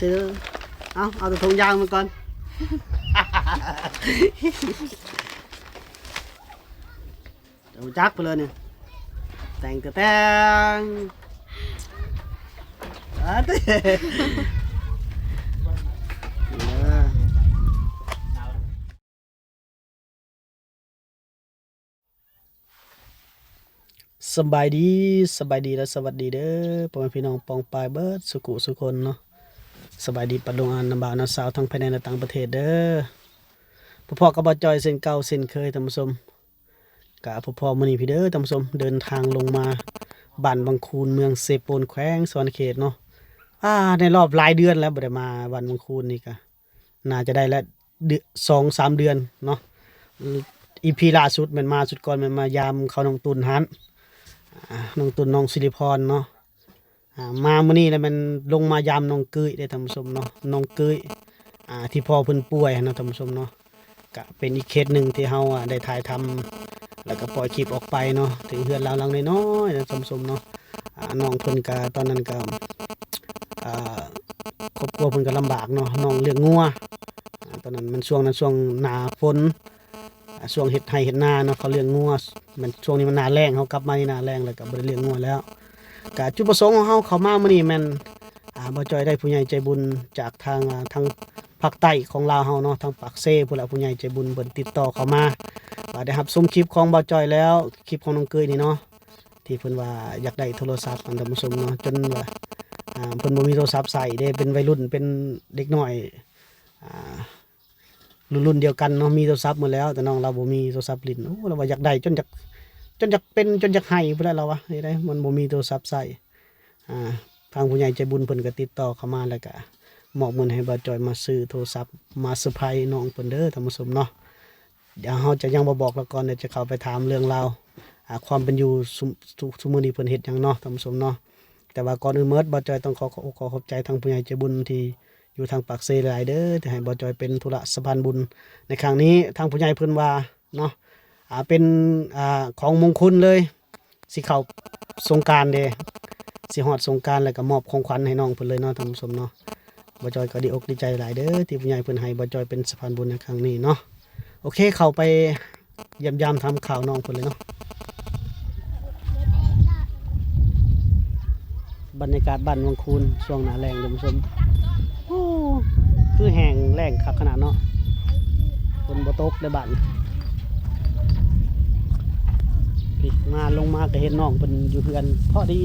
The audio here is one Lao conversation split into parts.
ເດີ ເອົາ ເອົາແຕ່ຖົງຢາງມາກ່ອນ. ຮູ້ຈັກເພິ່ນເລີຍນີ້ ແຕ່ງແຕ່ແຕ່ງ ສະບາຍດີ ສະບາຍດີ ແລະ ສະຫວັດດີເດີ ພໍ່ແມ່ພີ່ນ້ອງປ້ອງປາຍເບິດສຸຂູສຸຄົນເນາະ. ສະບາຍດີປະລຸງອານນຳບ່າວນຳສາວ ທັງພາຍໃນ ແລະ ຕ່າງປະເທດເດີ. ພົບພໍ້ກັບບ່າວຈ່ອຍເຊັ່ນເກົ່າເຊັ່ນເຄີຍທ່ານຜູ້ຊົມ. ກະພົບພໍ້ມື້ນີ້ພີ້ເດີທ່ານຜູ້ຊົມ ເດີນທາງລົງມາບ້ານວັງຄູນ ເມືອງເຊໂປນ ແຂວງສະຫວັນນະເຂດເນາະ. ອາ ໃນລອບຫຼາຍເດືອນແລ້ວບໍ່ໄດ້ມາບ້ານວັງຄູນນີ້ ກະໜ້າຈະໄດ້ແລ້ວ ເດືອນ ສອງສາມເດືອນເນາະ. ອີພີລ່າສຸດແມ່ນມາ ຊຸດກ່ອນແມ່ນມາຢາມເຂົານ້ອງຕຸນຫັ້ນ ອາ ນ້ອງຕຸນ ນ້ອງສິລິພອນເນາະ. ອາ ມາມື້ນີ້ລະແມ່ນລົງມາຢາມນ້ອງເກີ້ຍເດ້ທ່ານຜູ້ຊົມເນາະ ນ້ອງເກີ້ຍ ອາ ທີ່ພໍ່ເພິ່ນປ່ວຍຫັ້ນນະທ່ານຜູ້ຊົມເນາະ. ກະເປັນອີກເຄສໜຶ່ງທີ່ເຮົາ ອາ ໄດ້ຖ່າຍທຳ ແລ້ວກະປ່ອຍຄລິບອອກໄປເນາະ ເຖິງເຮືອນລາວຫຼັງນ້ອຍໆນະທ່ານຜູ້ຊົມເນາະ. ອາ ນ້ອງເພິ່ນກະ ຕອນນັ້ນກະ ອາ ຄອບຄົວເພິ່ນກະລຳບາກເນາະ ນ້ອງລ້ຽງງົວ. ອາ ຕອນນັ້ນແມ່ນຊ່ວງນັ້ນ ຊ່ວງໜ້າຝົນ ອາ ຊ່ວງເຮັດໄຮ່ເຮັດນາເນາະ ເຂົາລ້ຽງງົວ. ແມ່ນຊ່ວງນີ້ມັນໜ້າແລ້ງ ເຮົາກັບມານີ້ໜ້າແລ້ງ ແລ້ວກະບໍ່ໄດ້ລ້ຽງງົວແລ້ວ. ກະຈຸດປະສົງຂອງເຮົາເຂົ້າມາມື້ນີ້ແມ່ນ ອາ ບ່າວຈ່ອຍໄດ້ຜູ້ໃຫຍ່ໃຈບຸນຈາກທາງ ອາ ທາງພາກໃຕ້ຂອງລາວເຮົາເນາະ ທາງປາກເຊພຸ້ນລະ ຜູ້ໃຫຍ່ໃຈບຸນເພິ່ນຕິດຕໍ່ເຂົ້າມາ ວ່າໄດ້ຮັບຊົມຄລິບຂອງບ່າວຈ່ອຍແລ້ວ ຄລິບຂອງນ້ອງເກີ້ຍນີ້ເນາະ ທີ່ເພິ່ນວ່າຢາກໄດ້ໂທລະສັບ ທ່ານຜູ້ຊົມເນາະ. ຈົນວ່າ ອາ ເພິ່ນບໍ່ມີໂທລະສັບໃຊ້ເດ້ ເປັນໄວລຸ້ນ ເປັນເດັກນ້ອຍ ອາ ລຸ້ນໆດຽວກັນເນາະ ມີໂທລະສັບໝົດແລ້ວ ແຕ່ນ້ອງລາວບໍ່ມີໂທລະສັບຫຼິ້ນ. ໂອ້ ລາວວ່າຢາກໄດ້ຈົນຢາກ ຈົນຢາກເປັນ ຈົນຢາກໄຫ້ພຸ້ນແຫຼະ ລາວວ່າເຮັດໃດ ມັນບໍ່ມີໂທລະສັບໃຊ້. ອາ ທາງຜູ້ໃຫຍ່ໃຈບຸນເພິ່ນກະຕິດຕໍ່ເຂົ້າມາ ແລ້ວກະມອບເງິນໃຫ້ບ່າວຈ່ອຍມາຊື້ໂທລະສັບ ມາເຊີໄພນ້ອງເພິ່ນເດີທ່ານຜູ້ຊົມເນາະ. ດຽວເຮົາຈະຍັງບໍ່ບອກລາວກ່ອນ ດຽວຈະເຂົ້າໄປຖາມເລື່ອງລາວ ອາ ຄວາມເປັນຢູ່ຊຸ ຊຸ ຊຸມື້ນີ້ເພິ່ນເຮັດຫຍັງເນາະທ່ານຜູ້ຊົມເນາະ. ແຕ່ວ່າກ່ອນອື່ນໝົດ ບ່າວຈ່ອຍຕ້ອງຂໍຂອບອົກຂອບໃຈທາງຜູ້ໃຫຍ່ໃຈບຸນທີ່ຢູ່ທາງປາກເຊຫຼາຍໆເດີ ທີ່ໃຫ້ບ່າວຈ່ອຍເປັນທຸລະສະພານບຸນໃນຄັ້ງນີ້. ທາງຜູ້ໃຫຍ່ເພິ່ນວ່າເນາະ ອາ ເປັນ ອາ ຂອງມົງຄຸນເລີຍ ຊິເຂົ້າສົງການເດ້ ຊິຮອດສົງການ ແລ້ວກະມອບຂອງຂວັນໃຫ້ນ້ອງເພິ່ນເລີຍເນາະທ່ານຜູ້ຊົມເນາະ. ບ່າວຈ່ອຍກະດີອົກດີໃຈຫຼາຍເດີ ທີ່ຜູ້ໃຫຍ່ເພິ່ນໃຫ້ບ່າວຈ່ອຍເປັນສະພານບຸນໃນຄັ້ງນີ້ເນາະ. ໂອເຄ ເຂົ້າໄປຢ້ຽມຢາມຖາມຂ່າວນ້ອງເພິ່ນເລີຍເນາະ. ບັນຍາກາດບ້ານວັງຄູນຊ່ວງໜ້າແລ້ງທ່ານຜູ້ຊົມ. ໂອ້ ຄືແຫ້ງແລ້ງຄັກຂະໜາດເນາະ ຝົນບໍ່ຕົກເດ້ບ້ານ. ມາລົງມາກະເຫັນນ້ອງເພິ່ນຢູ່ເຮືອນພໍດີ.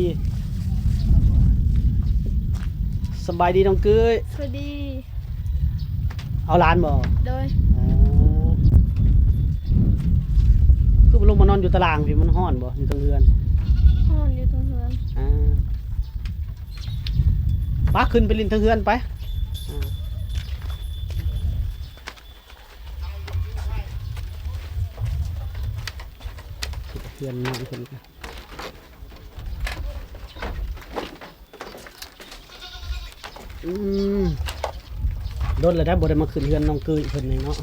ສະບາຍດີນ້ອງເກີ້ຍ. ສະບາຍດີ. ເອົາຫຼານບໍ່? ໂດຍ. ອໍ ຄືບໍ່ລົງມານອນຢູ່ຕາລ່າງພີ້ ມັນຮ້ອນບໍ່ ຢູ່ເທິງເຮືອນ? ຮ້ອນຢູ່ເທິງເຮືອນ. ອາ ປະ ຂຶ້ນໄປຫຼິ້ນເທິງເຮືອນໄປ. ອາ ເຮືອນນ້ອງເພິ່ນ. ອືມ ດົນແລ້ວໄດ໋ ບໍ່ໄດ້ມາຂຶ້ນເຮືອນນ້ອງເກີ້ຍເພິ່ນນີ້ເນາະ.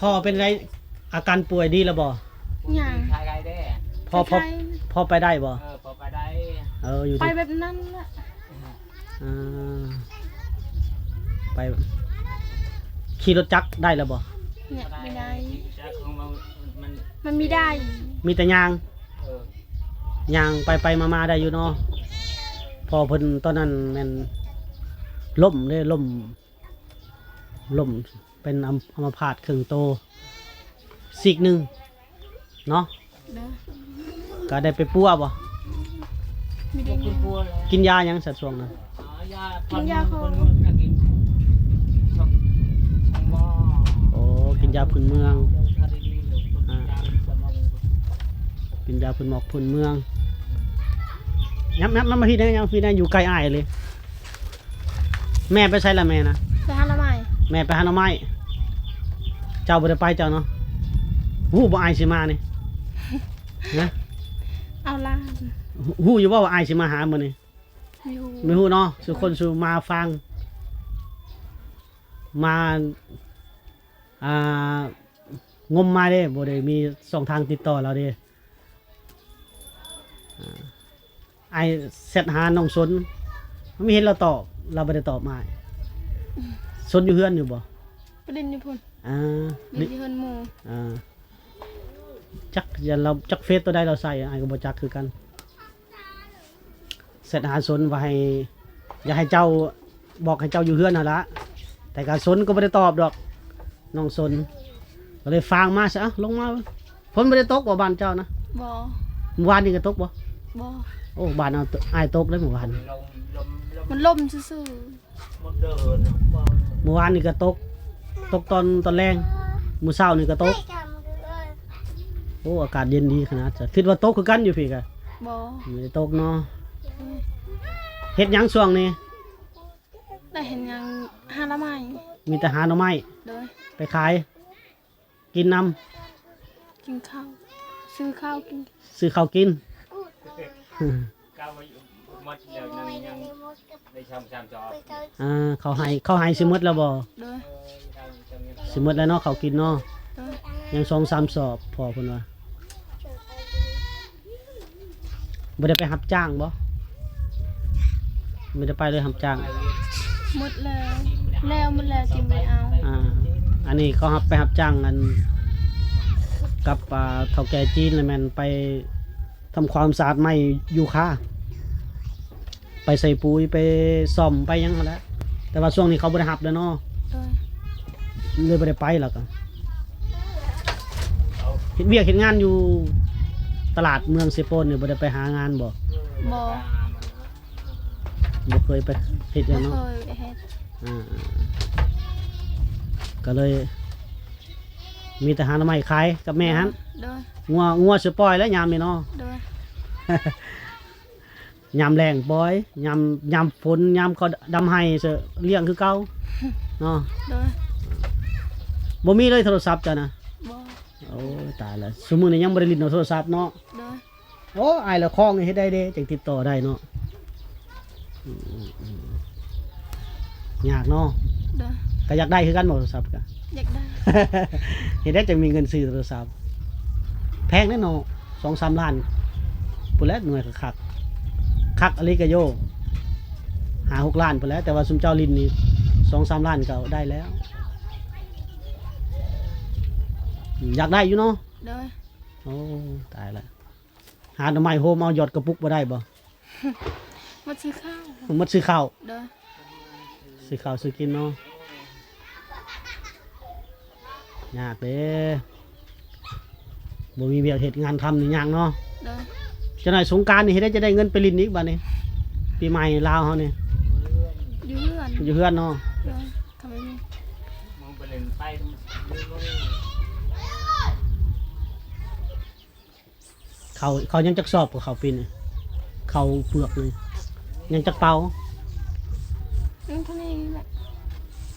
ພໍ່ເປັນໃດ ອາການປ່ວຍດີແລ້ວບໍ່? ຍັງ. ພໍ່ ພໍ່ ພໍ່ໄປໄດ້ບໍ່? ເອີ ໄປໄດ້. ເອີ ຢູ່ ໄປແບບນັ້ນແຫຼະ. ອ່າ ໄປ ຂີ່ລົດຈັກໄດ້ແລ້ວບໍ່? ແນະ ບໍ່ໄດ້. ມັນ ມັນບໍ່ໄດ້ ມີແຕ່ຍ່າງ. ເອີ ຍ່າງໄປໆມາໆໄດ້ຢູ່ເນາະ. ພໍ່ເພິ່ນຕອນນັ້ນແມ່ນລົ້ມເດ້ ລົ້ມ ລົ້ມ ເປັນອຳ ອຳມະພາດເຄິ່ງໂຕຊີກໜຶ່ງເນາະ. ໂດຍ. ກະໄດ້ໄປປົວບໍ່? ມີແຕ່ ກິນຢາຫຍັງຊະຊ່ວງນັ້ນ? ກິນຢາຂອງ ໂອ້ ກິນຢາພື້ນເມືອງ. ອ່າ ກິນຢາພື້ນໝອກພື້ນເມືອງ. ຍັບໆ ນຳມາພີ້ແດ່ ຍັບມາພີ້ແດ່ ຢູ່ໃກ້ອ້າຍເລີຍ. ແມ່ໄປໃສລະແມ່ນະ? ໄປຫາໜໍ່ໄມ້. ແມ່ໄປຫາໜໍ່ໄມ້. ເຈົ້າບໍ່ໄດ້ໄປເຈົ້າເນາະ. ຮູ້ບໍ່ອ້າຍຊິມານີ້? ຮະ? ເອົາຫຼານ. ຮູ້ຢູ່ບໍ່ວ່າອ້າຍຊິມາຫາມື້ນີ້? ບໍ່ຮູ້. ບໍ່ຮູ້ເນາະ. ສູ່ຄົນສູ່ມາຟັງ ມາ ອ່າ ງົມມາເດ້ ບໍ່ໄດ້ມີຊ່ອງທາງຕິດຕໍ່ລາວເດ້. ອ້າຍແຊັດຫານ້ອງສົນ ມີເຫັນລາວຕອບ ລາວບໍ່ໄດ້ຕອບອ້າຍ. ສົນຢູ່ເຮືອນຢູ່ບໍ່? ໄປຫຼິ້ນຢູ່ພຸ້ນ. ອ່າ ຫຼິ້ນຢູ່ເຮືອນໝູ່. ອ່າ ຈັກ ຢ່າລາວ ຈັກເຟສໂຕໃດລາວໃຊ້ ອ້າຍກໍບໍ່ຈັກຄືກັນ. ແຊັດຫາສົນວ່າໃຫ້ ຢາກໃຫ້ເຈົ້າ ບອກໃຫ້ເຈົ້າຢູ່ເຮືອນຫັ້ນລະ ແຕ່ກະສົນກໍບໍ່ໄດ້ຕອບດອກ ນ້ອງສົນ ກໍເລີຍຝາກມາຊະ. ເອົ້າ ລົງມາ ຝົນບໍ່ໄດ້ຕົກບໍ່ບ້ານເຈົ້ານະ? ບໍ່. ມື້ວານນີ້ກໍຕົກບໍ່? ບໍ່. ໂອ້ ບ້ານເຮົາ ອ້າຍຕົກເດ້ມື້ວານ. ມັນລົມຊື່ໆ. ມື້ວານນີ້ກໍຕົກ ຕົກຕອນ ຕອນແລງ ມື້ເຊົ້ານີ້ກໍຕົກ. ໂອ້ ອາກາດເຢັນດີຂະໜາດ. ຄິດວ່າຕົກຄືກັນຢູ່ພີ້ກະ? ບໍ່ ບໍ່ໄດ້ຕົກເນາະ. ເຮັດຫຍັງຊ່ວງນີ້? ໄດ້ເຮັດຫຍັງ? ຫາໜໍ່ໄມ້. ມີແຕ່ຫາໜໍ່ໄມ້? ໂດຍ. ໄປຂາຍ? ກິນນຳ. ກິນເຂົ້າ ຊື້ເຂົ້າກິນ. ຊື້ເຂົ້າກິນ. ອ່າ ເຂົ້າໄຮ່ ເຂົ້າໄຮ່ຊິໝົດແລ້ວບໍ່? ໂດຍ. ຊິໝົດແລ້ວເນາະ ເຂົ້າກິນເນາະ. ໂດຍ. ຍັງສອງສາມສອບ ພໍ່ເພິ່ນວ່າ. ບໍ່ໄດ້ໄປຮັບຈ້າງບໍ່? ບໍ່ໄດ້ໄປເລີຍຮັບຈ້າງ. ໝົດແລ້ວ ແລ້ວໝົດແລ້ວ ຈິງໄດ້ເອົາ. ອ່າ ອັນນີ້ເຂົາຮັບ ໄປຮັບຈ້າງ ອັນ ກັບ ອ່າ ເຖົ້າແກ່ຈີນ ລະແມ່ນໄປທຳຄວາມສະອາດໄມ້ຢູຄາ ໄປໃສ່ປຸ໋ຍ ໄປສ້ອມ ໄປຫຍັງຫັ້ນແຫຼະ. ແຕ່ວ່າຊ່ວງນີ້ເຂົາບໍ່ໄດ້ຮັບແລ້ວເນາະ. ໂດຍ. ເລີຍບໍ່ໄດ້ໄປ ແລ້ວກໍເຮັດວຽກເຮັດງານຢູ່ຕະຫຼາດເມືອງເຊໂປນນີ້ ບໍ່ໄດ້ໄປຫາງານບໍ່? ບໍ່. ບໍ່ເຄີຍໄປເຮັດຫຍັງເນາະ. ບໍ່ເຄີຍໄປເຮັດ. ອ່າ ກໍເລີຍມີແຕ່ຫາໜໍ່ໄມ້ຂາຍກັບແມ່ຫັ້ນ. ໂດຍ. ງົວ ງົວຊິປ່ອຍແລ້ວຍາມນີ້ເນາະ. ໂດຍ. ຍາມແລ້ງປ່ອຍ ຍາມ ຍາມຝົນ ຍາມເຂົາດຳໄຮ່ ຊິລ້ຽງຄືເກົ່າເນາະ. ໂດຍ. ບໍ່ມີເລີຍໂທລະສັບເຈົ້ານະ? ບໍ່. ໂອ້ຍ ຕາຍລະ ຊຸມື້ນີ້ຍັງບໍ່ໄດ້ຫຼິ້ນເອົາໂທລະສັບເນາະ. ໂດຍ. ໂອ້ ອ້າຍລະຄອງນີ້ເຮັດໄດ້ເດ້ ຈັ່ງຕິດຕໍ່ໄດ້ເນາະ. ອືມ ຍາກເນາະ. ໂດຍ. ກໍຢາກໄດ້ຄືກັນບໍ່ໂທລະສັບກະ? ຢາກໄດ້. ເຮັດໄດ້ຈັ່ງມີເງິນຊື້ໂທລະສັບ. ແພງເດ້ເນາະ ສອງສາມລ້ານພຸ້ນແຫຼະ ໜ່ວຍຄັກໆ ຄັກອີ່ຫຼີກະໂຍ ຫ້າຫົກລ້ານພຸ້ນແຫຼະ. ແຕ່ວ່າຊຸມເຈົ້າຫຼິ້ນນີ້ ສອງສາມລ້ານກໍໄດ້ແລ້ວ. ຢາກໄດ້ຢູ່ເນາະ. ໂດຍ. ໂອ້ ຕາຍລະ. ຫາໜໍ່ໄມ້ໂຮມເອົາ ຢອດກະປຸກບໍ່ໄດ້ບໍ່? ໝົດຊື້ເຂົ້າ. ໝົດຊື້ເຂົ້າ. ໂດຍ. ຊື້ເຂົ້າຊື້ກິນເນາະ. ຍາກເດ້ ບໍ່ມີວຽກເຮັດງານທຳນີ້ຍາກເນາະ. ໂດຍ. ຈັກໜ້ອຍສົງການນີ້ເຮັດໄດ້ ຈະໄດ້ເງິນໄປຫຼິ້ນອີກບາດນີ້ ປີໃໝ່ລາວເຮົານີ້. ຢູ່ເຮືອນ. ຢູ່ເຮືອນເນາະ. ໂດຍ. ທຳໄມມີ ເຂົ້າ ເຂົ້າຍັງຈັກສອບກວ່າເຂົ້າປີນີ້? ເຂົ້າເປືອກນີ້ຍັງຈັກເປົາ? ຍັງເທົ່ານີ້ແຫຼະ.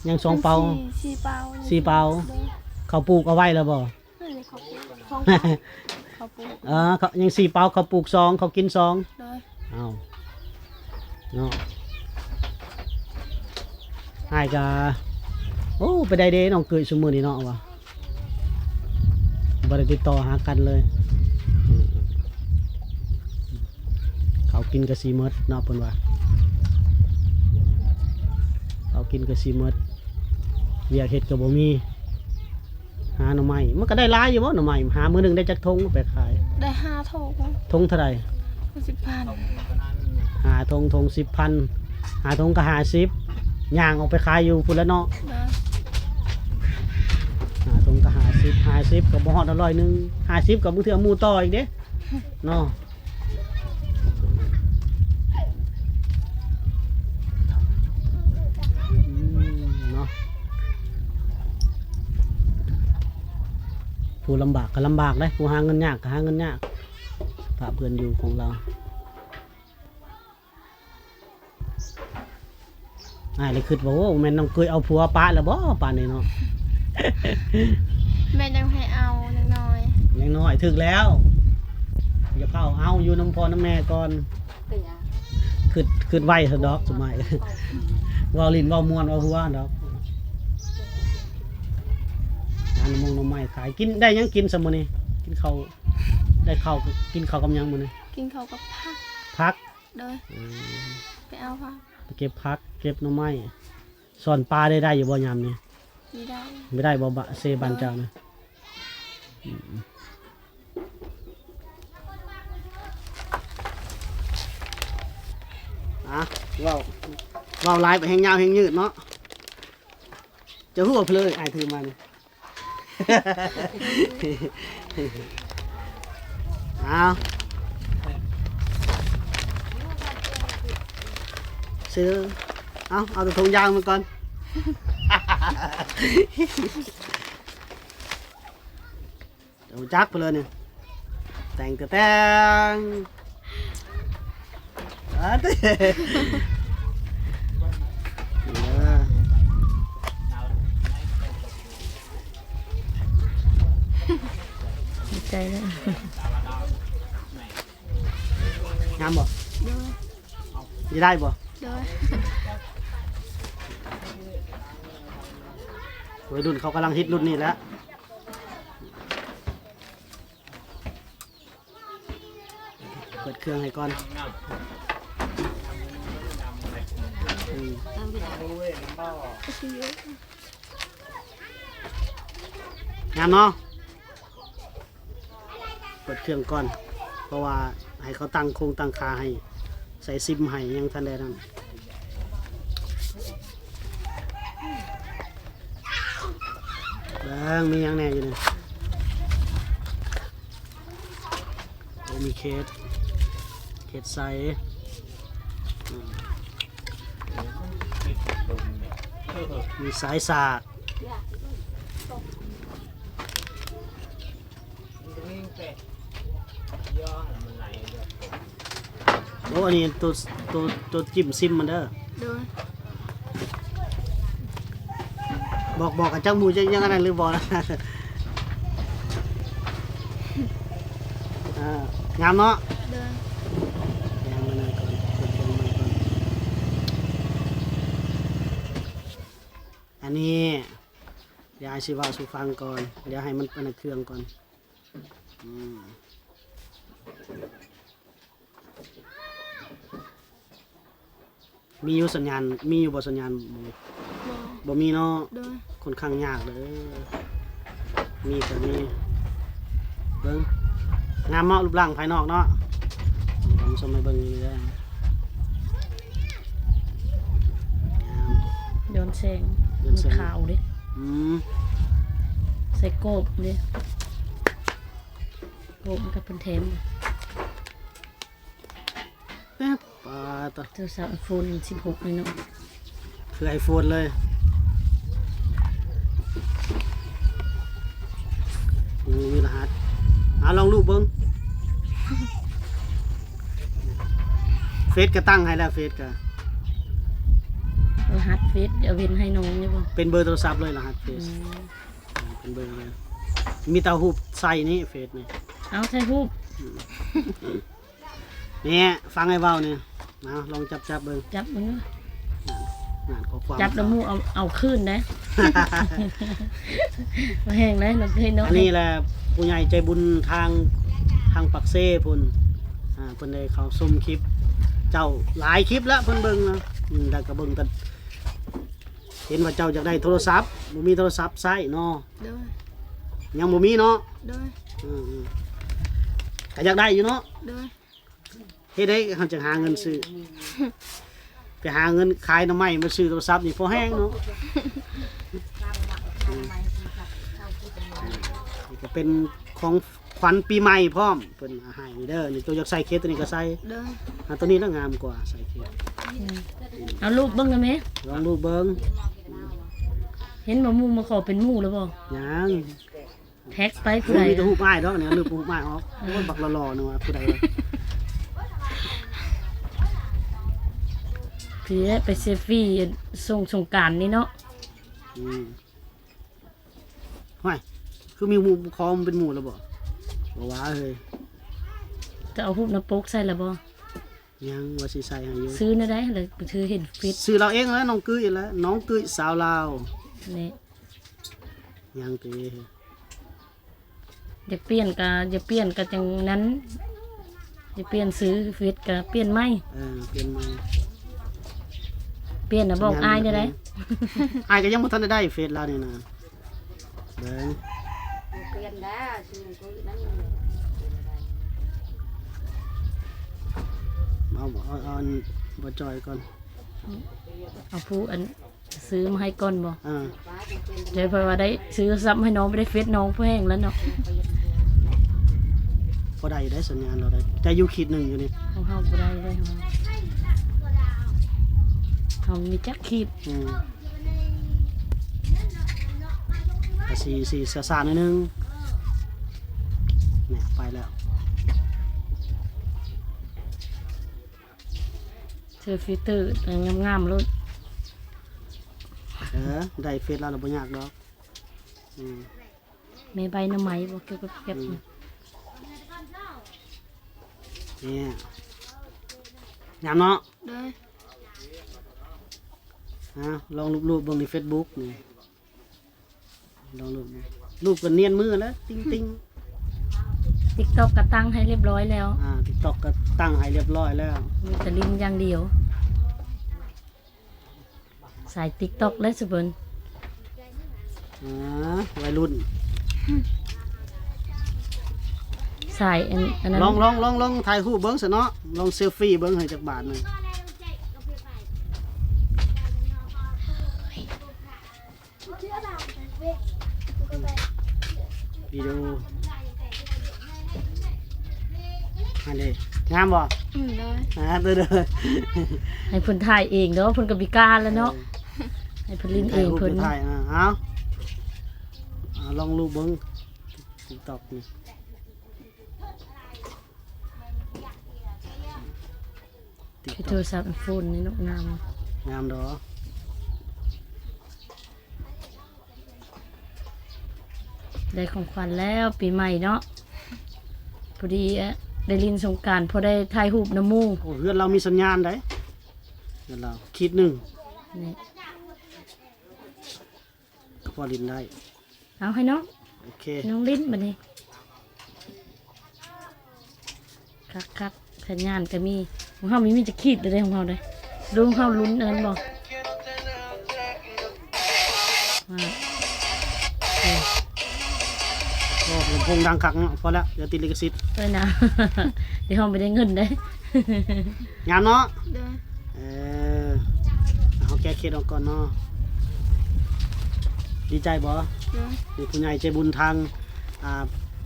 ຍັງສອງເປົາ? ສີ່ ສີ່ເປົາ. ສີ່ເປົາ. ໂດຍ. ເຂົ້າປູກເອົາໄວ້ແລ້ວບໍ່? ນັ້ນແຫຼະ ເຂົ້າປູກ ສອງເປົາ ເຂົ້າປູກ. ເອີ ເຂົ້າ ຍັງສີ່ເປົາ ເຂົ້າປູກສອງ ເຂົ້າກິນສອງ. ໂດຍ. ເອົ້າ ເນາະ ອ້າຍກະ ໂອ້ ໄປໄດ້ເດ້ນ້ອງເກີຍຊຸມື້ນີ້ເນາະ ວ່າບໍ່ໄດ້ຕິດຕໍ່ຫາກັນເລີຍ. ເຂົ້າກິນກະຊິໝົດເນາະ ເພິ່ນວ່າ ເຂົ້າກິນກະຊິໝົດ ວຽກເຮັດກະບໍ່ມີ. ຫາໜໍ່ໄມ້ ມັນກໍໄດ້ຫຼາຍຢູ່ບໍ່ໜໍ່ໄມ້? ຫາມື້ໜຶ່ງໄດ້ຈັກຖົງໄປຂາຍ? ໄດ້ຫ້າຖົງ. ຖົງເທົ່າໃດ? ສິບພັນ. ຫ້າຖົງ ຖົງສິບພັນ ຫ້າຖົງກໍຫ້າສິບ ຍ່າງອອກໄປຂາຍຢູ່ພຸ້ນແຫຼະເນາະ. ໂດຍ. ຫ້າຖົງກໍຫ້າສິບ ຫ້າສິບກໍບໍ່ຮອດຮ້ອຍໜຶ່ງ ຫ້າສິບກໍບາງເທື່ອໝູ່ຕໍ່ອີກເດ້ເນາະ. ອືມ ເນາະ ຜູ້ລຳບາກກໍລຳບາກເດ້ ຜູ້ຫາເງິນຍາກກໍຫາເງິນຍາກ ພາເພື່ອນຢູ່ຂອງລາວ. ອ້າຍເລີຍຄິດວ່າ ໂອ້ ແມ່ນນ້ອງເຄີຍເອົາຜົວປະແລ້ວບໍ່ປານນີ້ເນາະ? ແມ່ນຍັງໃຫ້ເອົາຍັງນ້ອຍ ຍັງນ້ອຍ ຖືກແລ້ວ ຢ່າເຝົ້າເອົາ ຢູ່ນຳພໍ່ນຳແມ່ກ່ອນ. ເປັນຫຍັງ? ຄິດ ຄິດໄວຊະດອກ ສະໄໝ ເວົ້າຫຼິ້ນເວົ້າມ່ວນເວົ້າຫົວດອກ. ຫາໜໍ່ມົງໜໍ່ໄມ້ຂາຍ ກິນ ໄດ້ຫຍັງກິນຊະມື້ນີ້? ກິນເຂົ້າ ໄດ້ເຂົ້າ ກິນເຂົ້າກັບຫຍັງມື້ນີ້? ກິນເຂົ້າກັບຜັກ. ຜັກ? ໂດຍ. ອືມ ໄປເອົາຜັກ ໄປເກັບຜັກ ເກັບໜໍ່ໄມ້. ສອນປາໄດ້ ໄດ້ຢູ່ບໍ່ຍາມນີ້? ບໍ່ໄດ້. ບໍ່ໄດ້ບໍ່? ບະ ເຊບ້ານເຈົ້ານະ. ໂດຍ. ອືມ ອ່ະ ເວົ້າ ເວົ້າຫຼາຍໄປແຮງຍາວແຮງຍືດເນາະ. ຈະຮູ້ວ່າເພີ້ ອ້າຍຖືມານີ້. ເອົາ ເຊື່ອ ເອົາ ເອົາແຕ່ຖົງຢາງມາກ່ອນ. ເຈົ້າຮູ້ຈັກເພິ່ນເລີຍນີ້ ແຕ່ງ ແຕ່ງ ອາຕິ ດີໃຈເລີຍ. ງາມບໍ່? ໂດຍ. ຊິໄດ້ບໍ່? ໂດຍ. ໄວລຸ້ນເຂົາກຳລັງຮິດລຸ້ນນີ້ແຫຼະ. ເປີດເຄື່ອງໃຫ້ກ່ອນ. ອືມ ງາມເນາະ. ເປີດເຄື່ອງກ່ອນ ເພາະວ່າໃຫ້ເຂົາຕັ້ງຄົງຕັ້ງຂາໃຫ້ ໃສ່ຊິມໃຫ້ ຍັງທັນໄດ້ນັ້ນ. ເບິ່ງມີຫຍັງແດ່ຢູ່ນີ້. ໂອ້ ມີເຄດ ເຄດໃສ ອືມ ມີສາຍສາກ. ໂອ້ ອັນນີ້ໂຕ ໂຕ ໂຕຈິ້ມຊິມມັນເດີ. ໂດຍ. ບອກ ບອກກັນຈັກໝູ່ຈັກຫຍັງອັນນັ້ນຫຼືບໍ່? ອ່າ ງາມເນາະ. ໂດຍ. ແກະມັນນັ້ນກ່ອນ ເບິ່ງມັນກ່ອນ. ອັນນີ້ ດຽວອ້າຍຊິເວົ້າສູ່ຟັງກ່ອນ ດຽວໃຫ້ມັນອັນນັ້ນເຄື່ອງກ່ອນ. ອືມ ມີຢູ່ສັນຍານ ມີຢູ່ບໍ່ສັນຍານ? ບໍ່ ບໍ່ມີເນາະ. ໂດຍ. ຂ້ອນຂ້າງຍາກເດີ ມີກໍມີ. ເບິ່ງ ງາມເນາະ ຮູບຮ່າງພາຍນອກເນາະ. ທ່ານຜູ້ຊົມໃຫ້ເບິ່ງນີ້ເດີ ງາມ ຍ້ອນແສງ ຍ້ອນແສງ ມັນຂາວເດ້. ອືມ ໃສ່ໂກບເດ້ ໂກບມັນກໍເພິ່ນແຖມ. ແປັບ ປາດ ໂທລະສັບໄອໂຟນສິບຫົກນີ້ເນາະ ຄືໄອໂຟນເລີຍ. ໂອ້ ມີລະຫັດ ເອົາລອງລູບເບິ່ງ. ເຟສກໍຕັ້ງໃຫ້ແລ້ວ ເຟສກໍ ລະຫັດເຟສ ເອົາເວັນໃຫ້ນ້ອງຢູ່ບໍ່? ເປັນເບີໂທລະສັບເລີຍ ລະຫັດເຟສ. ອືມ ເປັນເບີເລີຍ ມີແຕ່ຮູບໃສ່ນີ້ ເຟສນີ້. ເອົາໃສ່ຮູບ. ອືມ ນີ້ ຟັງອ້າຍເວົ້ານີ້ ເອົາ ລອງຈັບ ຈັບເບິ່ງ ຈັບເບິ່ງ. ນັ້ນ ນັ້ນ ຂໍ້ຄວາມ ຈັບແລ້ວໝູ່ເອົາ ເອົາຄືນເດ້. ບໍ່ແຮງເດ້ ນ້ອງເຄີຍເນາະ. ອັນນີ້ແຫຼະ ຜູ້ໃຫຍ່ໃຈບຸນທາງ ທາງປາກເຊພຸ້ນ ອ່າ ເພິ່ນໄດ້ເຂົ້າຊົມຄລິບເຈົ້າຫຼາຍຄລິບແລ້ວ ເພິ່ນເບິ່ງນະ. ອືມ ແລ້ວກໍເບິ່ງແຕ່ ເຫັນວ່າເຈົ້າຢາກໄດ້ໂທລະສັບ ບໍ່ມີໂທລະສັບໃຊ້ເນາະ. ໂດຍ. ຍັງບໍ່ມີເນາະ. ໂດຍ. ອືມ ອືມ ກໍຢາກໄດ້ຢູ່ເນາະ. ໂດຍ. ເຮັດໃດເຮົາຈະຫາເງິນຊື້ ໄປຫາເງິນຂາຍໜໍ່ໄມ້ມາຊື້ໂທລະສັບນີ້ພໍແຮງເນາະ. ອືມ ນີ້ກໍເປັນຂອງຂວັນປີໃໝ່ພ້ອມ ເພິ່ນໃຫ້ເດີ. ນີ້ໂຕຢາກໃສ່ເຄສໂຕນີ້ກໍໃສ່. ໂດຍ. ອ່າ ໂຕນີ້ລະງາມກວ່າ ໃສ່ເຄສ. ອືມ ເອົາລູບເບິ່ງໄດ້ແມ? ລອງລູບເບິ່ງ. ເຫັນບໍ່ ໝູ່ມາຂໍເປັນໝູ່ແລ້ວບໍ່? ຍັງ. ແທັກໄປຜູ້ໃດ ມີແຕ່ຮູບອ້າຍດອກນີ້ ລືມຮູບອ້າຍອອກ. ໂອ້ຍ ບັກຫຼໍ່ໆ ນີ້ວ່າຜູ້ໃດວະ? ພີ່ແຫຼະ ໄປເຊຟີ່ສົ່ງສົງການນີ້ເນາະ. ອືມ ຫ້ວຍ ຄືມີໝູ່ ຂໍເປັນໝູ່ແລ້ວບໍ່? ບໍ່ວ່າເຮີ້ຍ. ຈະເອົາຮູບໜ້າປົກໃສ່ແລ້ວບໍ່? ຍັງ ວ່າຊິໃສ່ໃຫ້ຢູ່. ຊື້ແນວໃດລະ ຄືເຫັນເຟສ ຊື້ລາວເອງແຫຼະ ນ້ອງກ້ຽແຫຼະ ນ້ອງກ້ຽສາວລາວ. ນີ້ ຍັງຕິ ຢາກປ່ຽນກະ ຢາກປ່ຽນກະຈັ່ງນັ້ນ. ຈະປ່ຽນຊື່ເຟສກະປ່ຽນໃໝ່. ເອີ ປ່ຽນໃໝ່. ປ່ຽນນະ ບອກອ້າຍແດ່ໄດ໋. ອ້າຍກະຍັງບໍ່ທັນໄດ້ໄດ້ເຟສລາວນີ້ນະ. ເບິ່ງ ປ່ຽນດາ ຊື່ກໍນັ້ນ ເອົາ ເອົາ ເອົາອັນບໍ່ຈ່ອຍກ່ອນ. ເອົາຜູ້ອັນ ຊື້ມາໃຫ້ກ່ອນບໍ່? ອ່າ ແລ້ວເພິ່ນວ່າໄດ້ຊື້ໂທລະສັບໃຫ້ນ້ອງ ບໍ່ໄດ້ເຟສນ້ອງພໍແຮງແລ້ວເນາະ. ພໍໄດ້ຢູ່ໄດ໋ ສັນຍານລາວໄດ້ ແຕ່ຢູ່ຂີດໜຶ່ງຢູ່ນີ້ ຂອງເຮົາບໍ່ໄດ້ເລີຍ ເຮົາ ເຮົາມີຈັກຂີດ. ອືມ ກະຊິ ຊິຊ້າໆໜ້ອຍໜຶ່ງ. ແນ່ ໄປແລ້ວ. ເຊີຟິວເຕີງາມໆໂລດ. ເອີ ໄດ້ເຟສລາວລະບໍ່ຍາກດອກ. ອືມ ແມ່ໃບໜໍ່ໄມ້ບໍ່ ເກັບ ເກັບ ອືມ ນີ້ ງາມເນາະ. ໂດຍ ອ່າ ລອງລູບໆເບິ່ງໃນເຟສບຸກນີ້. ລອງລູບ ລູບກະນຽນມືແລ້ວ ຕິ່ງໆ. ຕິກຕັອກກະຕັ້ງໃຫ້ລຽບລ້ອຍແລ້ວ. ອ່າ ຕິກຕັອກກະຕັ້ງໃຫ້ລຽບລ້ອຍແລ້ວ ມີແຕ່ຫຼິ້ນຢ່າງດຽວ. ສາຍຕິກຕັອກແລ້ວຊຸເພິ່ນ. ອ່າ ໄວລຸ້ນ ສາຍອັນ ອັນນັ້ນ. ລອງ ລອງ ລອງ ລອງຖ່າຍຮູບເບິ່ງຊະເນາະ ລອງເຊລຟີເບິ່ງໃຫ້ຈັກບາດໜຶ່ງ. ວິດີໂອ ອັນນີ້ງາມບໍ່? ອືມ ໂດຍ ອ່າ ໂດຍ ໂດຍ. ໃຫ້ເພິ່ນຖ່າຍເອງເດີ ເພິ່ນກະພິການແລ້ວເນາະ. ເອີ ໃຫ້ເພິ່ນຫຼິ້ນເອງ ເພິ່ນຖ່າຍ. ອ່າ ເອົາ ອ່າ ລອງລູບເບິ່ງຕິກຕັອກນີ້. ຕິກຕັອກ ຄືໂທລະສັບໂຟນນີ້ເນາະ ງາມ ງາມດອກ. ໄດ້ຂອງຂວັນແລ້ວປີໃໝ່ເນາະ ພໍດີ ເອີ ໄດ້ຫຼິ້ນສົງການ ພໍໄດ້ຖ່າຍຮູບນຳໝູ່. ໂອ້ ເຮືອນລາວມີສັນຍານໄດ໋ ເຮືອນລາວຂີດໜຶ່ງນີ້ ກະພໍຫຼິ້ນໄດ້. ເອົາໃຫ້ນ້ອງ ໂອເຄ ນ້ອງຫຼິ້ນບາດນີ້. ຄັກໆ ສັນຍານກະມີ. ຂອງເຮົາມີ ມີຈັກຂີດເດ້ ຂອງເຮົາເດ້. ລຸ້ນ ເຮົາລຸ້ນອັນນັ້ນບໍ່? ອ່າ ໂອ້ ໂອ້ ລຳໂພງດັງຄັກເນາະ. ພໍແລ້ວ ດຽວຕິດລິຂະສິດ. ເອີນະ ດຽວເຮົາບໍ່ໄດ້ເງິນເດ້. ງາມເນາະ. ໂດຍ. ເອີ ເຮົາແກ້ເຂັດອອກກ່ອນເນາະ. ດີໃຈບໍ່? ໂດຍ. ມີຜູ້ໃຫຍ່ໃຈບຸນທາງ ອ່າ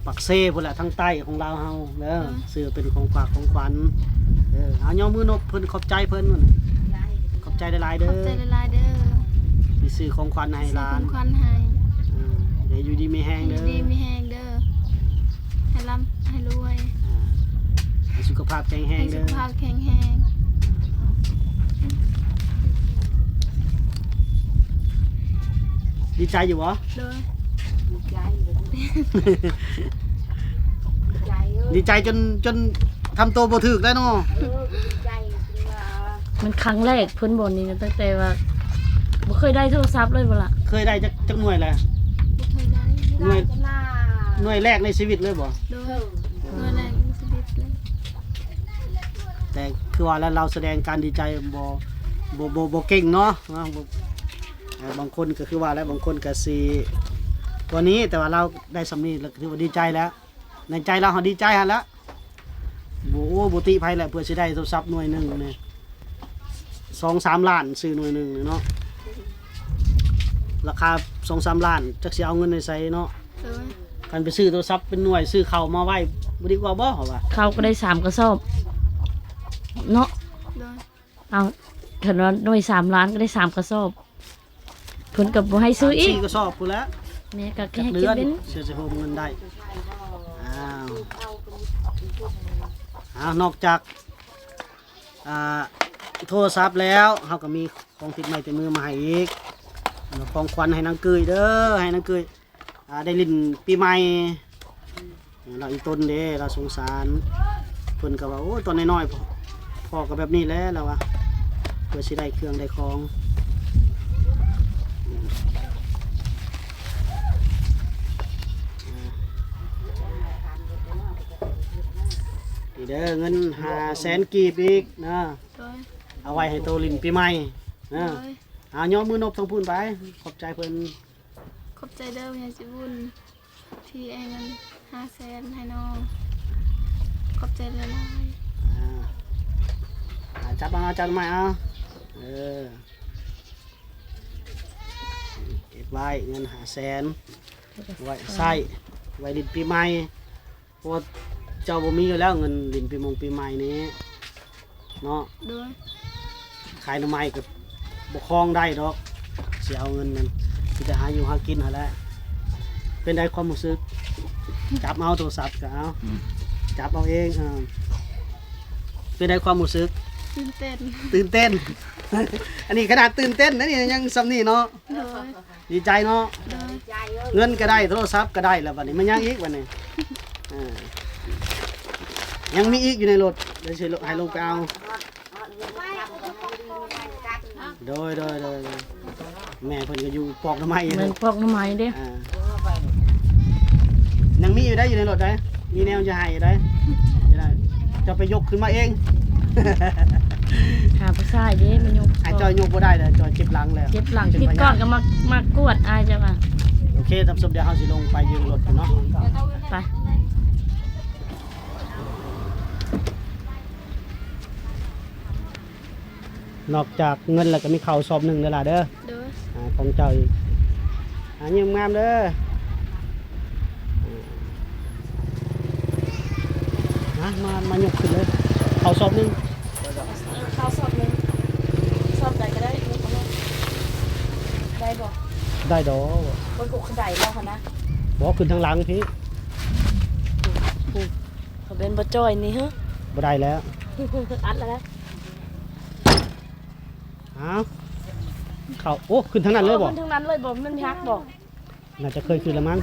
ປາກເຊພຸ້ນແຫຼະ ທາງໃຕ້ຂອງລາວເຮົາເດີ ໂດຍ ຊື້ເປັນຂອງຝາກຂອງຂວັນ. ເອີ ເອົາ ຍົກມືນົບເພິ່ນ ຂອບໃຈເພິ່ນ. ຂອບໃຈຫຼາຍໆເດີ ຂອບໃຈຫຼາຍໆເດີ ທີ່ຊື້ຂອງຂວັນໃຫ້ຫຼານ ຊື້ຂອງຂວັນໃຫ້. ເອີ ໃຫ້ຢູ່ດີມີແຮງເດີ ຢູ່ດີມີແຮງເດີ ໃຫ້ລ່ຳໃຫ້ລວຍ. ອ່າ ໃຫ້ສຸຂະພາບແຂງແຮງເດີ ໃຫ້ສຸຂະພາບແຂງແຮງ. ດີໃຈຢູ່ບໍ່? ໂດຍ. ດີໃຈ ດີໃຈຈົນ ຈົນທຳໂຕບໍ່ຖືກໄດ້ເນາະ. ເອີ ດີໃຈ ມັນຄັ້ງແລກເພິ່ນບໍ່ນີ້ນະ ຕັ້ງແຕ່ວ່າບໍ່ເຄີຍໄດ້ໂທລະສັບເລີຍບໍ່ລະ? ເຄີຍໄດ້ຈັກ ຈັກໜ່ວຍແລ້ວ? ບໍ່ເຄີຍໄດ້ ໜ່ວຍ ໜ່ວຍແລກໃນຊີວິດເລີຍບໍ່? ໂດຍ. ເອີ ໜ່ວຍແລກໃນຊີວິດເລີຍ. ແຕ່ຄືວ່າແລ້ວ ລາວສະແດງການດີໃຈບໍ່ ບໍ່ ບໍ່ ບໍ່ເກັ່ງເນາະ. ເອີ ບາງຄົນກະຄືວ່າແລ້ວ ບາງຄົນກະຊິກວ່ານີ້ ແຕ່ວ່າລາວໄດ້ສ່ຳນີ້ລະກະຖືວ່າດີໃຈແລ້ວ. ໃນໃຈລາວ ເຮົາດີໃຈຫັ້ນລະ ບໍ່ ໂອ້ ບໍ່ຕິໃຜແຫຼະ ເພື່ອຊິໄດ້ໂທລະສັບໜ່ວຍໜຶ່ງນີ້ ສອງສາມລ້ານ ຊື້ໜ່ວຍໜຶ່ງນີ້ເນາະ ລາຄາສອງສາມລ້ານ ຈັກຊິເອົາເງິນໃນໃສເນາະ. ໂດຍ. ຄັນໄປຊື້ໂທລະສັບເປັນໜ່ວຍ ຊື້ເຂົ້າມາໄວ້ບໍ່ດີກວ່າບໍ່? ເຮົາວ່າເຂົ້າກະໄດ້ສາມກະສອບເນາະ. ໂດຍ. ເອົາ ຄັນວ່າໜ່ວຍສາມລ້ານກະໄດ້ສາມກະສອບ ເພິ່ນກະບໍ່ໃຫ້ຊື້ອີກ ສາມສີ່ກະສອບພຸ້ນແຫຼະ. ແມ່ກະໃຫ້ເກັບເງິນ ເສຍໃສ່ໂຮມເງິນໄດ້. ອ້າວ ອ້າວ ນອກຈາກ ອ່າ ໂທລະສັບແລ້ວ ເຮົາກະມີຂອງຕິດໄມ້ຕິດມືມາໃຫ້ອີກ ຂອງຂວັນໃຫ້ນາງເກີຍເດີ ໃຫ້ນາງເກີຍ ອ່າ ໄດ້ຫຼິ້ນປີໃໝ່. ລາວອີ່ຕົນເດ້ ລາວສົງສານ ເພິ່ນກະວ່າ ໂອ້ຍ ຕອນນ້ອຍໆ ພໍ່ກະແບບນີ້ແຫຼະ ລາວວ່າ ເພື່ອຊິໄດ້ເຄື່ອງໄດ້ຂອງ. ອ່າ ປີ ເດີ ເງິນຫ້າແສນກີບອີກເນາະ ໂດຍ ເອົາໄວ້ໃຫ້ໂຕຫຼິ້ນປີໃໝ່ເນາະ ໂດຍ ເອົາ ຍົກມືນົບທາງພຸ້ນໄປ ຂອບໃຈເພິ່ນ ຂອບໃຈເດີ ຜູ້ໃຫຍ່ໃຈບຸນ ທີ່ໃຫ້ເງິນຫ້າແສນໃຫ້ນ້ອງ ຂອບໃຈຫຼາຍໆ ອ່າ ອ່າ ຈັບເອົາ ຈັບໃໝ່ເອົາ ເອີ ເກັບໄວ້ເງິນຫ້າແສນ ໄວ້ໃຊ້ ໄວ້ຫຼິ້ນປີໃໝ່ ເພາະວ່າເຈົ້າບໍ່ມີຢູ່ແລ້ວ ເງິນຫຼິ້ນປີມົງປີໃໝ່ນີ້ເນາະ ໂດຍ ຂາຍໜໍ່ໄມ້ກໍບໍ່ຄອງໄດ້ດອກ ຊິເອົາເງິນນັ້ນ ມີແຕ່ຫາຢູ່ຫາກິນຫັ້ນແຫຼະ ເປັນໃດຄວາມຮູ້ສຶກ? ຈັບເອົາໂທລະສັບກໍເອົາ ອືມ ຈັບເອົາເອງ ເອີ ເປັນໃດຄວາມຮູ້ສຶກ? ຕື່ນເຕັ້ນ ຕື່ນເຕັ້ນ ອັນນີ້ຂະໜາດຕື່ນເຕັ້ນນະນີ້ ຍັງສ່ຳນີ້ເນາະ ໂດຍ ດີໃຈເນາະ ໂດຍ ເງິນກໍໄດ້ ໂທລະສັບກໍໄດ້ແລ້ວ ບັດນີ້ແມ່ນຫຍັງອີກບັດນີ້ ເອີ ຍັງມີອີກຢູ່ໃນລົດ ດຽວຊິໃຫ້ລົງໄປເອົາ ໂດຍ ໂດຍ ໂດຍ ໂດຍ ແມ່ເພິ່ນກໍຢູ່ປອກໜໍ່ໄມ້ ແມ່ນປອກໜໍ່ໄມ້ເດ້ ອ່າ ຍັງມີຢູ່ໄດ໋ ຢູ່ໃນລົດໄດ໋ ມີແນວຈະໃຫ້ໄດ໋ ເຈົ້າໄປຍົກຂຶ້ນມາເອງ ຫາຜູ້ຊາຍເດ້ມາຍົກ ອ້າຍຈ້ອຍຍົກບໍ່ໄດ້ແລ້ວ ຈ້ອຍເຈັບຫຼັງແລ້ວ ເຈັບຫຼັງ ເຈັບ ຜິດກ່ອນກໍມາ ມາກວດອ້າຍເຈົ້າວ່າ ໂອເຄ ທ່ານຜູ້ຊົມ ດຽວເຮົາຊິລົງໄປຢູ່ລົດເນາະ ໄປ ນອກຈາກເງິນແລ້ວກໍມີເຂົ້າສອບໜຶ່ງເດີຫຼາເດີ ໂດຍ ອ່າ ຂອງເຈົ້າອີກ ອ່າ ຍິ້ມງາມເດີ ມາ ມາ ມາຍົກຂຶ້ນເລີຍ ເຂົ້າສອບໜຶ່ງ ເອີ ເຂົ້າສອບໜຶ່ງ ສອບໃດກໍໄດ້ ຍົກເອົາໂລດ ໄດ້ບໍ່? ໄດ້ດອກ ເພິ່ນກໍຂຶ້ນໄດ້ບໍ່ຫັ້ນນະ? ບໍ່ ຂຶ້ນທາງຫຼັງພີ້ ຜູ້ ເຂົາເປັນບໍ່ຈ່ອຍນີ້ ຮະ ບໍ່ໄດ້ແລ້ວ ອັດແລ້ວນະ ອ້າວ ເຂົ້າ ໂອ້ ຂຶ້ນທາງນັ້ນເລີຍບໍ່? ຂຶ້ນທາງນັ້ນເລີຍບໍ່? ມັນຫັກບໍ່? ໜ້າຈະເຄີຍຂຶ້ນລະມັງ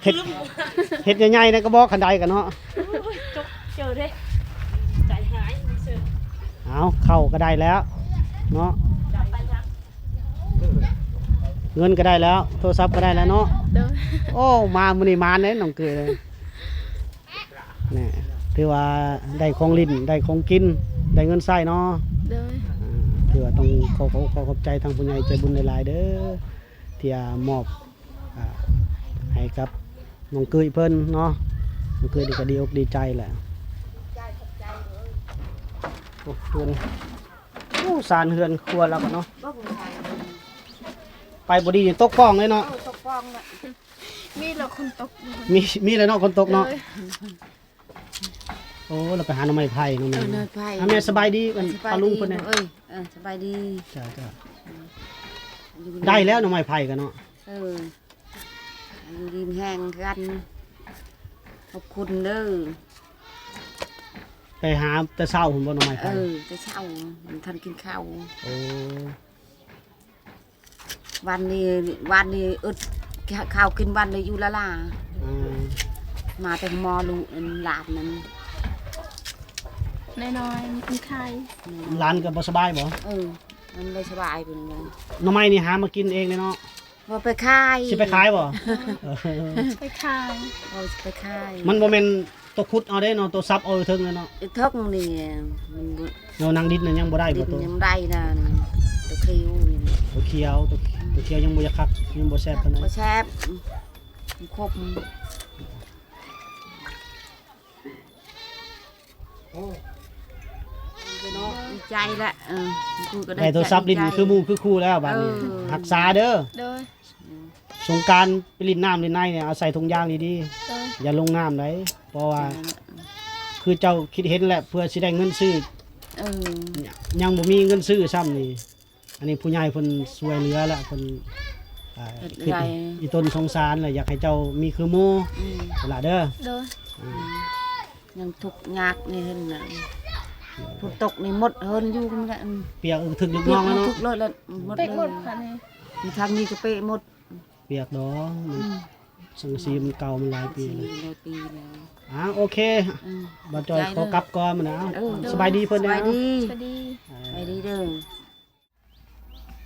ເຮັດ ເຮັດໃຫຍ່ໆ ໃນກະບອກຄັນໄດກະເນາະ ໂອ້ຍ ຈົກເຈີເດ້ ໃຈຫາຍ ເອົາ ເຂົ້າກະໄດ້ແລ້ວເນາະ ເງິນກະໄດ້ແລ້ວ ໂທລະສັບກະໄດ້ແລ້ວເນາະ ໂດຍ ໂອ້ ມາມື້ນີ້ໝານເດ້ນ້ອງເກີຍເລີຍ ແນ່ ຖືວ່າໄດ້ຂອງຫຼິ້ນ ໄດ້ຂອງກິນ ໄດ້ເງິນໃຊ້ເນາະ ໂດຍ ອ່າ ຖືວ່າຕ້ອງຂໍ ຂໍ ຂໍຂອບໃຈທາງຜູ້ໃຫຍ່ໃຈບຸນຫຼາຍໆເດີ ທີ່ມອບ ອ່າ ໃຫ້ກັບນ້ອງເກີຍເພິ່ນເນາະ ນ້ອງເກີຍນີ້ກະດີອົກດີໃຈແຫຼະ ໂອ້ ເຮືອນ ໂອ້ ຊານເຮືອນຄົວລາວກະເນາະ ໄປບໍ່ດີນີ້ຕົກກອງເລີຍເນາະ ເອີ ຕົກກອງລະ ມີແລ້ວຄົນຕົກ ມີ ມີແລ້ວເນາະຄົນຕົກເນາະ ໂດຍ ໂອ້ ລາວໄປຫາໜໍ່ໄມ້ໄຜ່ເນາະແມ່ ເອີ ໜໍ່ໄມ້ໄຜ່ ອ່າ ແມ່ສະບາຍດີ ອັນ ສະບາຍດີ ປ້າລຸງເພິ່ນ ເອີ ເອີ ສະບາຍດີ ຈ້າ ຈ້າ ຢູ່ ໄດ້ແລ້ວໜໍ່ໄມ້ໄຜ່ກະເນາະ ເອີ ຢູ່ດີມີແຮງຄືກັນ ຂອບຄຸນເດີ ໄປຫາແຕ່ເຊົ້າພຸ້ນບໍ່ໜໍ່ໄມ້ໄຜ່ ເອີ ແຕ່ເຊົ້າ ຍັງທັນກິນເຂົ້າ ໂອ້ ວັນນີ້ ວັນນີ້ອຶດເຂົ້າກິນ ວັນນີ້ຢູ່ລາລາ ອືມ ມາແຕ່ໝໍລູກ ອັນຫຼານນັ້ນ ນ້ອຍໆ ມັນກິນໄຂ່ ຫຼານກະບໍ່ສະບາຍບໍ່? ເອີ ມັນບໍ່ສະບາຍເປັນຫຍັງ ໜໍ່ໄມ້ນີ້ຫາມາກິນເອງເລີຍເນາະ ບໍ່ໄປຂາຍ ຊິໄປຂາຍບໍ່? ເອີ ໄປຂາຍ ເອີ ຊິໄປຂາຍ ມັນບໍ່ແມ່ນ ໂຕຂຸດເອົາເດ້ເນາະ ໂຕສັບເອົາເທິງເລີຍເນາະ ເທິງນີ້ມັນບໍ່ ແນວໜັງດິນນະຍັງບໍ່ໄດ້ບໍ່ ດິນໂຕ ຍັງບໍ່ໄດ້ນະ ໂຕຂຽວນີ້ ໂຕຂຽວ ໂຕ ໂຕຂຽວຍັງບໍ່ຢາກຄັກ ຍັງບໍ່ແຊບປານໃດ ບໍ່ແຊບ ມັນຂົມ ໂອ້ ດີໃຈລະ ເອີ ກູກະໄດ້ ໄດ້ໂທລະສັບຫຼິ້ນຄືໝູ່ຄືຄູ່ແລ້ວບາດນີ້ ເອີ ຮັກສາເດີ ໂດຍ ສົງການໄປຫຼິ້ນນ້ຳຫຼິ້ນໃນນີ້ ເອົາໃສ່ຖົງຢາງດີໆ ເອີ ຢ່າລົງນ້ຳໃດ໋ ເພາະວ່າ ເອີ ຄືເຈົ້າຄິດເຫັນແຫຼະ ເພື່ອຊິໄດ້ເງິນຊື້ ເອີ ຍັງບໍ່ມີເງິນຊື້ຊ້ຳນີ້ ອັນນີ້ຜູ້ໃຫຍ່ເພິ່ນຊ່ວຍເຫຼືອແລ້ວ ເພິ່ນ ອ່າ ເຮັດ ຄິດອີ່ຕົນສົງສານແຫຼະ ຢາກໃຫ້ເຈົ້າມີຄືໝູ່ ອືມ ຫຼະເດີ ໂດຍ ອືມ ຍັງທຸກຍາກນີ້ເຫັນນະ ຝົນຕົກນີ້ໝົດເຮືອນຢູ່ນີ້ແຫຼະ ອືມ ປຽກ ອື ຖືກລູກນ້ອງແລ້ວເນາະ ເປັນໝົດ ເປັນໝົດ ທາງນີ້ກະເປະໝົດ ປຽກດອກ ອືມ ສັງກະສີມັນເກົ່າ ມັນຫຼາຍປີແລ້ວ ຫຼາຍປີແລ້ວ ອ່າ ໂອເຄ ອືມ ບ່າວຈ່ອຍ ຂອບໃຈເດີ ຂໍກັບກ່ອນນະ ເອີ ສະບາຍດີເພິ່ນ ສະບາຍດີ ສະບາຍດີ ສະບາຍດີເດີ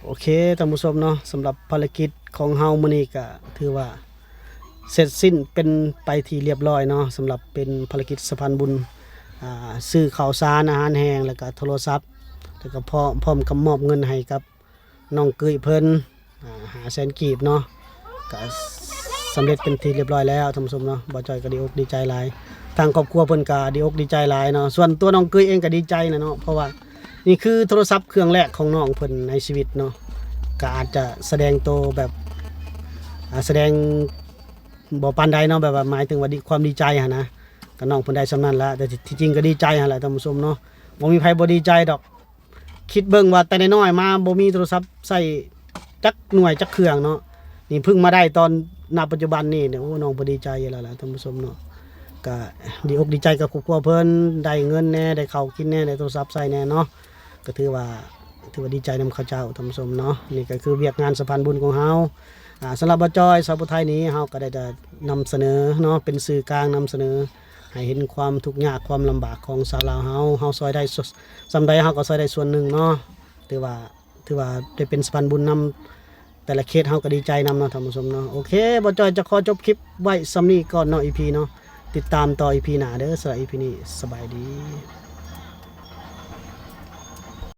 ໂອ້ ໂອເຄ ທ່ານຜູ້ຊົມເນາະ, ສຳລັບພາລະກິດຂອງເຮົາມື້ນີ້ກະຖືວ່າເສັດສິ້ນເປັນໄປທີ່ລຽບລ້ອຍເນາະ, ສຳລັບເປັນພາລະກິດສະພານບຸນ ອ່າ ຊື້ເຂົ້າສານ ອາຫານແຫ້ງ ແລ້ວກະໂທລະສັບ ແລ້ວກະພ້ອມ ພ້ອມກັບມອບເງິນໃຫ້ກັບນ້ອງເກີຍເພິ່ນ ອ່າ ຫ້າແສນກີບເນາະ, ກະສຳເລັດເປັນທີ່ລຽບລ້ອຍແລ້ວ ທ່ານຜູ້ຊົມເນາະ. ບ່າວຈ້ອຍກະດີອົກດີໃຈຫຼາຍ, ທາງຄອບຄົວເພິ່ນກະດີອົກດີໃຈຫຼາຍເນາະ, ສ່ວນຕົວນ້ອງເກີຍເອງກະດີໃຈນະເນາະ ເພາະວ່າ ນີ້ຄືໂທລະສັບເຄື່ອງແລກຂອງນ້ອງເພິ່ນໃນຊີວິດເນາະ, ກະອາດຈະສະແດງໂຕແບບ ອ່າ ສະແດງບໍ່ປານໃດເນາະ, ແບບວ່າໝາຍເຖິງວ່າດີ ຄວາມດີໃຈຫັ້ນນະ, ກະນ້ອງເພິ່ນໄດ້ສ່ຳນັ້ນລະ, ແຕ່ທີ່ ທີ່ຈິງກະດີໃຈຫັ້ນແຫຼະ ທ່ານຜູ້ຊົມເນາະ, ບໍ່ມີໃຜບໍ່ດີໃຈດອກ. ຄິດເບິ່ງວ່າແຕ່ນ້ອຍໆມາບໍ່ມີໂທລະສັບໃຊ້ຈັກໜ່ວຍຈັກເຄື່ອງເນາະ, ນີ້ເພິ່ງມາໄດ້ຕອນ ນະປັດຈຸບັນນີ້ ໂອ້ ນ້ອງເພິ່ນດີໃຈຢູ່ແລ້ວລະ ທ່ານຜູ້ຊົມເນາະ. ກະດີອົກດີໃຈກັບຄອບຄົວເພິ່ນ ໄດ້ເງິນແດ່ ໄດ້ເຂົ້າກິນແດ່ ໄດ້ໂທລະສັບໃຊ້ແດ່ເນາະ, ກະຖືວ່າ ຖືວ່າດີໃຈນຳເຂົາເຈົ້າ ທ່ານຜູ້ຊົມເນາະ. ນີ້ກະຄືວຽກງານສະພານບຸນຂອງເຮົາ. ອ່າ ສຳລັບບ່າວຈ້ອຍ ສາວຜູ້ໄທນີ້ ເຮົາກະໄດ້ແຕ່ນຳສະເໜີເນາະ, ເປັນສື່ກາງນຳສະເໜີໃຫ້ເຫັນຄວາມທຸກຍາກຄວາມລຳບາກຂອງຊາວລາວເຮົາ, ເຮົາຊ່ອຍໄດ້ສ່ວນ ສ່ຳໃດເຮົາກະຊ່ອຍໄດ້ສ່ວນໜຶ່ງເນາະ. ຖືວ່າ ຖືວ່າໄດ້ເປັນສະພານບຸນນຳ ແຕ່ລະເຂດເຮົາກະດີໃຈນຳເນາະ ທ່ານຜູ້ຊົມເນາະ. ໂອເຄ ບ່າວຈ້ອຍຈະຂໍຈົບຄລິບໄວ້ສ່ຳນີ້ກ່ອນເນາະ ອີພີເນາະ, ຕິດຕາມຕໍ່ ອີພີໜ້າເດີ. ສຳລັບ ອີພີນີ້ ສະບາຍດີ.